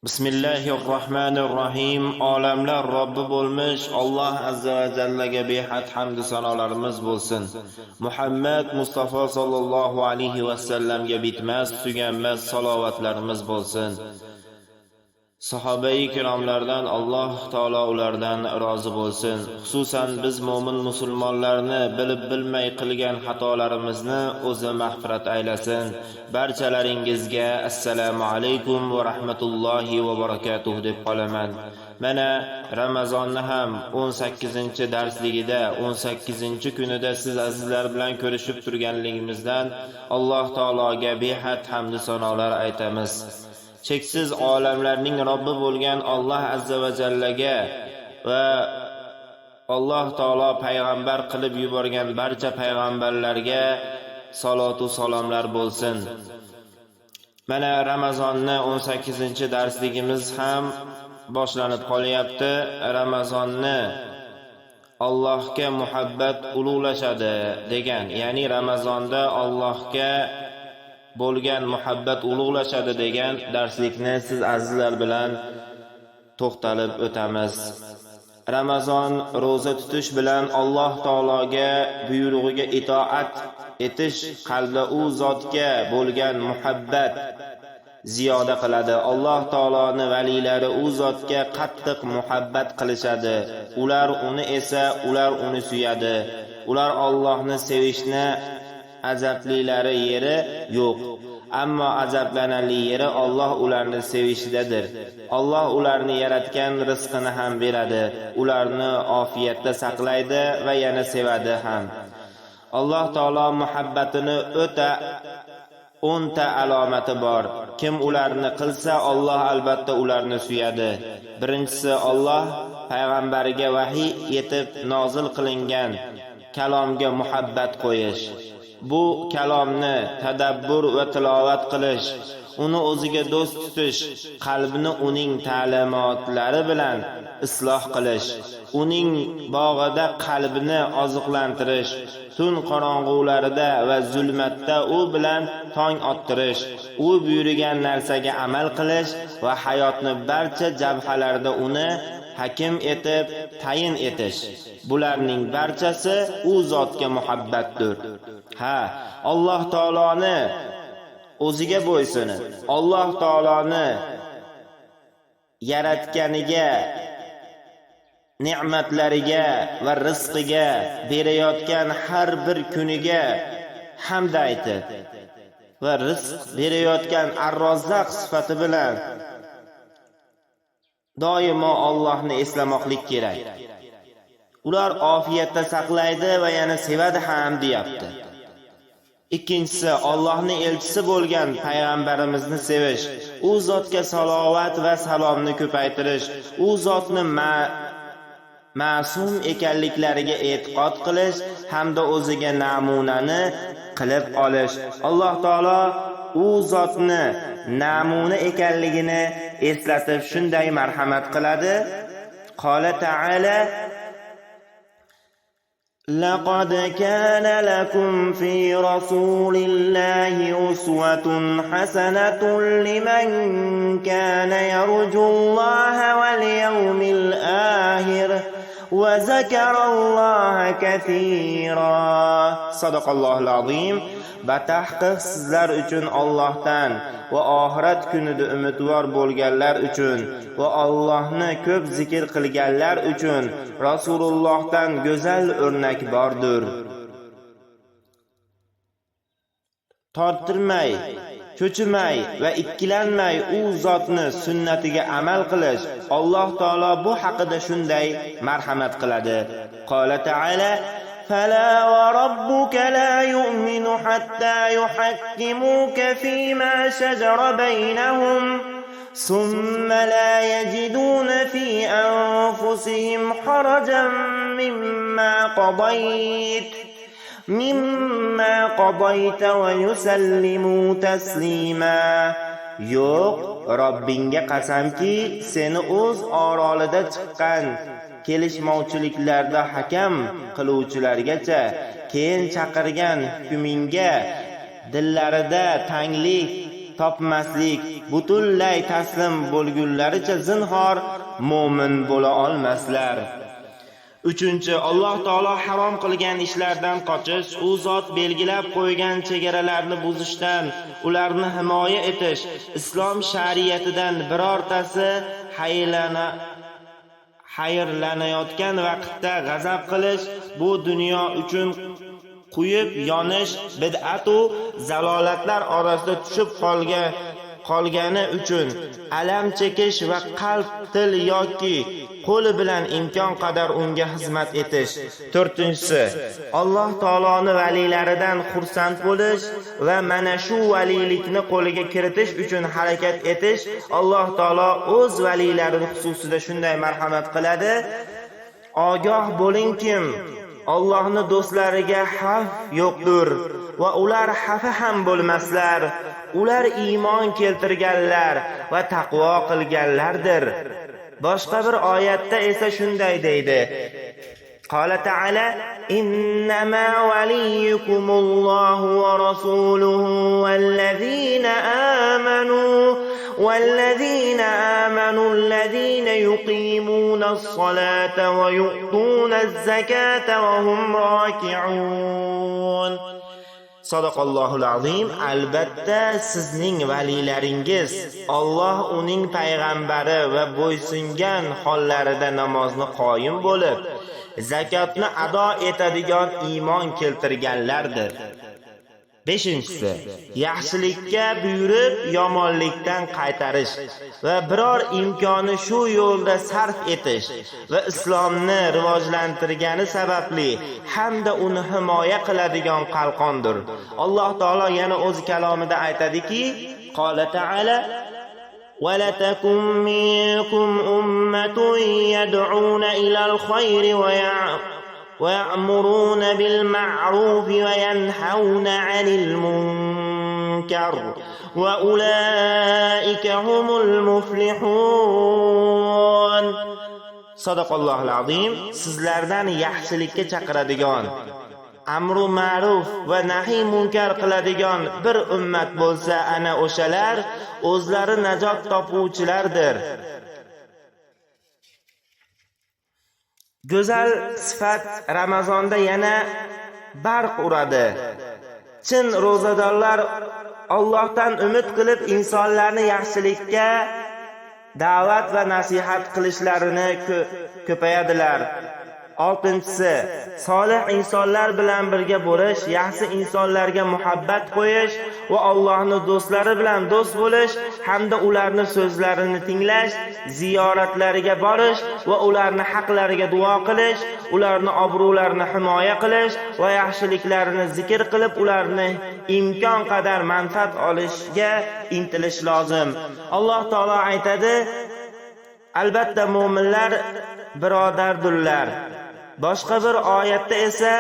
Bismillahirrohmanirrohim. Olamlar Robbi bo'lmish Alloh azza va jallaga behad hamd sanolarimiz bo'lsin. Muhammad Mustafa sallallohu alayhi va sallamga bitmas, tuganmas salovatlarimiz bo'lsin. Sahobai kiromlardan Alloh taolo ulardan rozi bo'lsin. Xususan biz mo'min musulmonlarni bilib bilmay qilgan xatolarimizni o'zi mag'firat aylasin. Barchalaringizga assalomu alaykum va rahmatullohi va barakatuh deb qolaman. Mana Ramazonni ham 18-darsligida, 18-kunida siz azizlar bilan ko'rishib turganligimizdan Alloh taologa behad hamd sanolar aytamiz. Cheksiz olamlarning Robbi bo'lgan Alloh azza va jallaga va Alloh taolo payg'ambar qilib yuborgan barcha payg'ambarlarga salatu salomlar bo'lsin. Mana Ramazonni 18-darsligimiz ham boshlanib qolyapti. Ramazonni Allohga muhabbat ulug'lashadi degan, ya'ni Ramazonda Allohga bo'lgan muhabbat ulug'lashadi degan darslikni siz azizlar bilan to'xtalib o'tamiz. Ramazon ro'za tutish bilan Alloh taologa buyrug'iga itoat etish qalbda u zotga bo'lgan muhabbat ziyoda qiladi. Alloh taoloni valiylari u zotga qattiq muhabbat qilishadi. Ular uni esa ular uni suyadi. Ular Allohni sevishni azablilari yeri yo'q. Ammo azablanarli yeri Alloh ularni sevishidadir. Alloh ularni yaratgan rizqini ham beradi. Ularni ofiyatda saqlaydi va yana sevadi ham. Alloh taolo muhabbatini o'ta 10 ta alomati bor. Kim ularni qilsa, Alloh albatta ularni suyadi. Birinchisi, Alloh payg'ambariga vahiy etib nozil qilingan kalomga muhabbat qo'yish. Bu kalomni tadabbur va tilovat qilish, uni o'ziga do'st tutish, qalbni uning ta'limotlari bilan isloh qilish, uning bog'ida qalbni oziqlantirish, tun qorong'ularida va zulmatda u bilan tong ottirish, u buyurgan narsaga amal qilish va hayotni barcha jabhalarida uni hakim etib tayin etish. Bularning barchasi u zotga muhabbatdir. Ha, Alloh taoloni o'ziga bo'ysunib, Alloh taoloni yaratganiga, ne'matlariga va rizqiga berayotgan har bir kuniga hamd aytib va rizq berayotgan Ar-Rozzaq sifati bilan doimo Allohni eslamoqlik kerak. Ular ofiyatda saqlaydi va yana sevadi ham deyapti. Ikkinchisi, Allohning elchisi bo'lgan payg'ambarimizni sevish, u zotga salovat va salomni ko'paytirish, u zotni ma'sum ekanliklariga e'tiqod qilish hamda o'ziga namunani qilib olish. Alloh taolo u zotni namuna ekanligini eslatib shunday marhamat qiladi. Qola ta'ala: لقد كان لكم في رسول الله أسوة حسنة لمن كان يرجو الله واليوم الآخر وذكر الله كثيرا. صدق الله العظيم. Batahqiq sizlar uchun Allohdan va oxirat kunida umidvor bo'lganlar uchun va Allohni ko'p zikr qilganlar uchun Rasulullohdan go'zal o'rnak bordir. Torttirmay, cho'chimay va ikkilanmay u zotni sunnatiga amal qilish, Alloh taolo bu haqida shunday marhamat qiladi. Qola ta'ala: فلا وربك لا يؤمن حتى يحكموك فيما شجر بينهم ثم لا يجدون في أنفسهم حرجا مما قضيت ويسلموا تسليما. Yo'q, Robbingga qasamki, seni o'z orolida chiqqan kelishmovchiliklarda hakam qiluvchilargacha, keyin chaqirgan hukmingga dillarida tanglik topmaslik, butunlay taslim bo'lgunlaricha zinhor mo'min bo'la olmaslar. Uchinchi, Alloh taolo harom qilgan ishlardan qochish, u zot belgilab qo'ygan chegaralarni buzishdan, ularni himoya etish, islom shariatidan birortasi xayrlanayotgan vaqtda g'azab qilish, bu dunyo uchun quyib yonish, bid'at-u zalolatlar orasida tushib qolgani uchun alam chekish va qalb, til yoki qo'li bilan imkon qadar unga xizmat etish. To'rtinchisi, Alloh taoloni valiylaridan xursand bo'lish va mana shu valiylikni qo'liga kiritish uchun harakat etish. Alloh taolo o'z valiylari xususida shunday marhamat qiladi: ogoh bo'ling kim, Allohning do'stlariga xavf yo'qdir va ular xafa ham bo'lmaslar. Ular iymon keltirganlar va taqvo qilganlardir. Boshqa bir oyatda esa shunday deydi: Qala ta'ala innama waliyukumullohu va rasuluhu wallazina amanu allazina yuqimuna as-salata va yu'tuna az-zakata va hum roki'un. Sadaqallohul azim. Albatta sizning valiylaringiz Alloh, uning payg'ambari va bo'ysungan hollarida namozni qoyim bo'lib, zakotni ado etadigan iymon keltirganlardir. Beshinchisi, yaxshilikka buyurib, yomonlikdan qaytarish va biror imkoni shu yo'lda sarf etish va islomni rivojlantirgani sababli hamda uni himoya qiladigan qalqondir. Alloh taolo yana o'z kalomida aytadiki, qala ta'ala وَلَتَكُنْ مِنْكُمْ أُمَّةٌ يَدْعُونَ إِلَى الْخَيْرِ وَيَأْمُرُونَ بِالْمَعْرُوفِ وَيَنْهَوْنَ عَنِ الْمُنكَرِ وَأُولَئِكَ هُمُ الْمُفْلِحُونَ. Sadaqallohul azim. Sizlardan yaxshilikka chaqiradigan, amru ma'ruf va nahiy munkar qiladigan bir ummat bo'lsa, ana o'shalar o'zlari najot topuvchilardir. Go'zal sifat Ramazonda yana barq uradi. Chin ro'zadorlar Allohdan umid qilib insonlarni yaxshilikka da'vat va nasihat qilishlarini ko'payadilar. Oltinchisi, solih insonlar bilan birga bo'lish, yaxshi insonlarga muhabbat qo'yish va Allohning do'stlari bilan do'st bo'lish hamda ularning so'zlarini tinglash, ziyoratlariga borish va ularning haqlariga duo qilish, ularning obro'larini himoya qilish va yaxshiliklarini zikr qilib, ularni imkon qadar manfaat olishga intilish lozim. Alloh taolo aytadi: albatta mo'minlar birodardurlar. Boshqa bir oyatda esa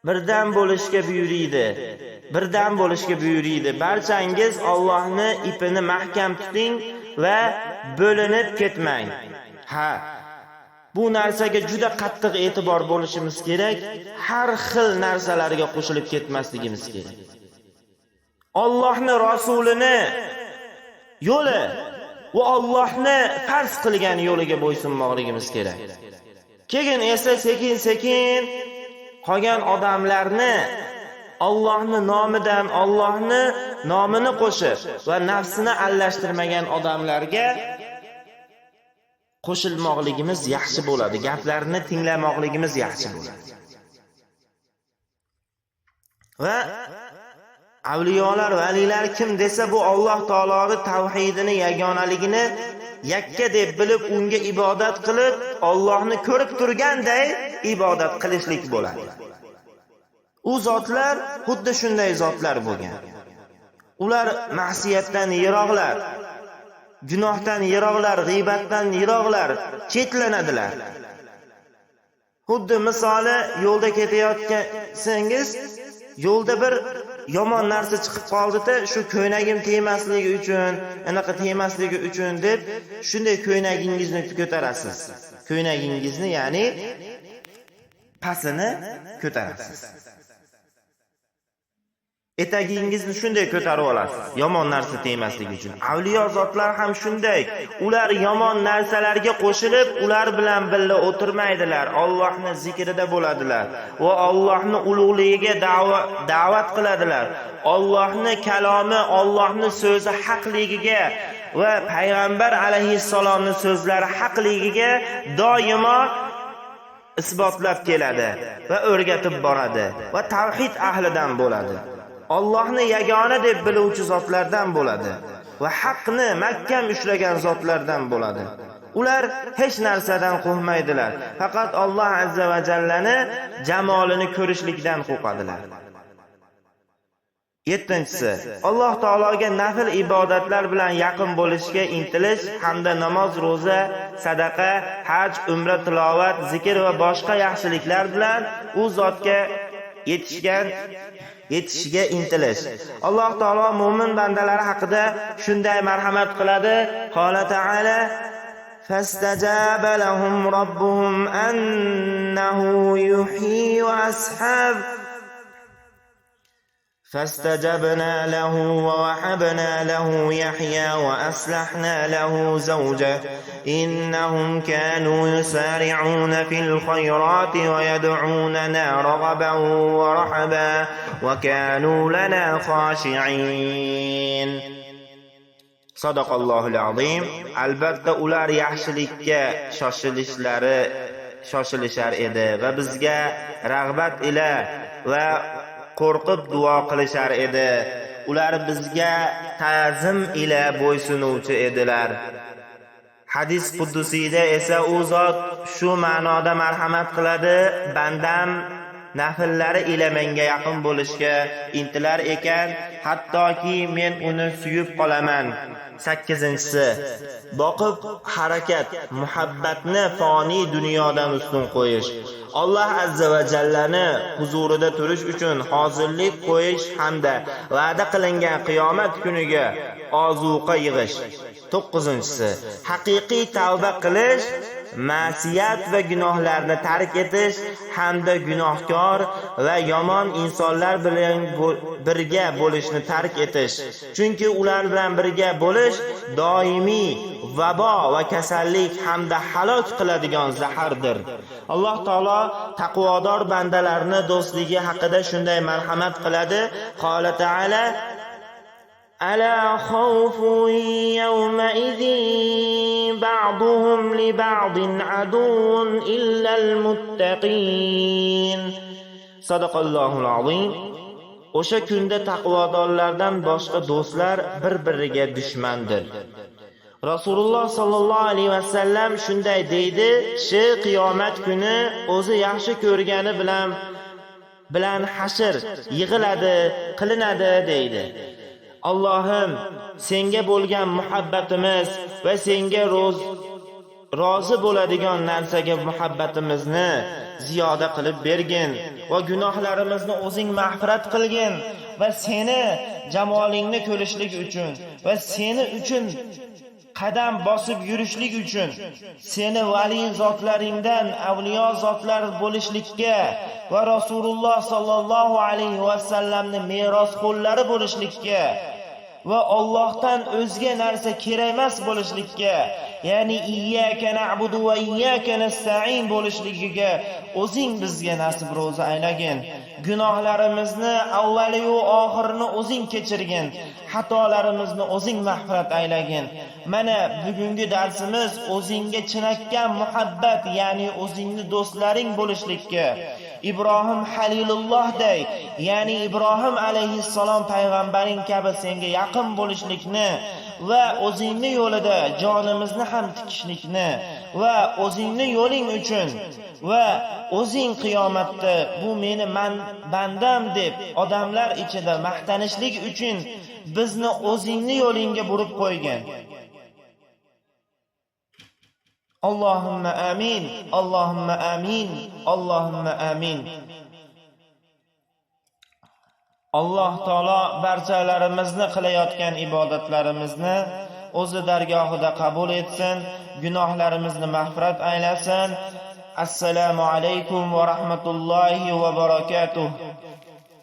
birdam bo'lishga buyuriydi. Birdam bo'lishga buyuriydi. Barchangiz Allohni ipini mahkam tuting va bo'linib ketmang. Ha, bu narsaga juda qattiq e'tibor bo'lishimiz kerak. Har xil narsalarga qo'shilib ketmasligimiz kerak. Allohni Rasulini yo'li va Allohni farz qilgan yo'liga bo'ysunmoqligimiz kerak. Keyin esa sekin-sekin qolgan odamlarni Allohning nomidan Allohning nomini qo'shib va nafsini alashtirmagan odamlarga qo'shilmoqligimiz yaxshi bo'ladi. Gaplarini tinglamoqligimiz yaxshi bo'ladi. Va avliyolar, valilar kim desa, bu Alloh taoloning tavhidini, yagonaligini yakka deb bilib, unga ibodat qilib, Allohni ko'rib turganday ibodat qilishlik bo'ladi. U zotlar xuddi shunday zotlar bo'lgan. Ular ma'siyatdan yiroqlar, gunohdan yiroqlar, g'iybatdan yiroqlar, chetlanadilar. Xuddi misoli yo'lda ketayotgansangiz, yo'lda bir yomon narsa chiqib qoldi-da, shu ko'ynagim tegmasligi uchun, anaqa tegmasligi uchun deb shunday ko'ynagingizni ko'tarasiz. Ko'ynagingizni, ya'ni pasini ko'tarasiz. Etagingizni shunday ko'tarib olasiz, yomon narsa tegmasligi uchun. Avliyo zotlar ham shunday. Ular yomon narsalarga qo'shilib, ular bilan birga o'tirmaydilar. Allohning zikrida bo'ladilar va Allohning ulug'ligiga da'vat qiladilar. Allohning kalomi, Allohning so'zi haqligiga va payg'ambar alayhissalomning so'zlari haqligiga doimo isbotlab keladi va o'rgatib boradi va tavhid ahlidan bo'ladi. Allohni yagona deb biluvchi zotlardan bo'ladi va haqni mahkam ushlagan zotlardan bo'ladi. Ular hech narsadan qo'rqmaydilar. Faqat Alloh azza va jallani jamolini ko'rishlikdan qo'rqadilar. 7-si, Alloh taologa nafl ibodatlar bilan yaqin bo'lishga intilish hamda namoz, ro'za, sadaqa, haj, umra, tilovat, zikr va boshqa yaxshiliklar bilan u zotga yetishiga intilish. Alloh taolo mo'min bandalari haqida shunday marhamat qiladi. Qola taala: fastajaba lahum robbuhum annahu yuhyi va ashab فاستجبنا له ووهبنا له يحيى وأصلحنا له زوجه إنهم كانوا يسارعون في الخيرات ويدعوننا رغبا ورهبا وكانوا لنا خاشعين. Sadaqallohul azim. Albatta ular yaxshilikka shoshilishar edi va bizga rag'bat ila va qo'rqib duo qilishar edi. Ular bizga ta'zim ila bo'ysunuvchi edilar. Hadis quddusiyda esa u zot shu ma'noda marhamat qiladi: bandam nafllari ila menga yaqin bo'lishga intilar ekan, hattoki men uni suyib qolaman. 8-si, boqib harakat, muhabbatni foniy dunyodan ustun qo'yish. Alloh azza va jallani huzurida turish uchun hozirlik qo'yish hamda va'da qilingan qiyomat kuniga ozuqa yig'ish. 9-si, haqiqiy tavba qilish, ma'siyat va gunohlarni tark etish hamda gunohkor va yomon insonlar bilan birga bo'lishni tark etish. Chunki ular bilan birga bo'lish doimiy vabo va kasallik hamda halok qiladigan zahardir. Alloh taolo taqvodor bandalarni do'stligi haqida shunday marhamat qiladi. Qola taala: ألا خوف يومئذ بعضهم لبعض عدو إلا المتقين. Sadaqallohul azim. O'sha kunda taqvodorlardan boshqa do'stlar bir-biriga dushmandir. Rasululloh sallallohu alayhi vasallam shunday deydi: kishi qiyomat kuni o'zi yaxshi ko'rgani bilan hashr yig'iladi, qilinadi deydi. Allohim, senga bo'lgan muhabbatimiz va senga rozi bo'ladigan narsaga muhabbatimizni ziyoda qilib bergin va gunohlarimizni o'zing mag'firat qilgin va seni jamolingni ko'rishlik uchun va seni uchun qadam bosib yurishlik uchun seni vali zotlaringdan avliyo zotlar bo'lishlikka va Rasululloh sallallohu alayhi va sallamning merosxo'rlari bo'lishlikka va Allohdan o'zga narsa kerak emas bo'lishlikka, ya'ni iyyaka na'budu va iyyaka nasta'in bo'lishligiga o'zing bizga nasib ro'zi aylagin. Gunohlarimizni avvali-yu oxirini o'zing kechirgin, xatolarimizni o'zing mag'firat aylagin. Mana bugungi darsimiz o'zingga chinakam muhabbat, ya'ni o'zingni do'stlaring bo'lishlikka, Ibrohim Halilullohday, ya'ni Ibrohim alayhissalom payg'ambaring kabi senga yaqin bo'lishlikni va o'zingni yo'lida jonimizni ham tikishlikni va o'zingni yo'ling uchun va o'zing qiyomatda bu meni bandam deb odamlar ichida maqtanishlik uchun bizni o'zingni yo'lingga burib qo'ygan. Allohumma amin, Allohumma amin, Allohumma amin. Alloh taolo barchalarimizni qilayotgan ibodatlarimizni o'zi dargohida qabul etsin, gunohlarimizni mag'firat aylasin. Assalomu alaykum va rahmatullohi va barakatuh.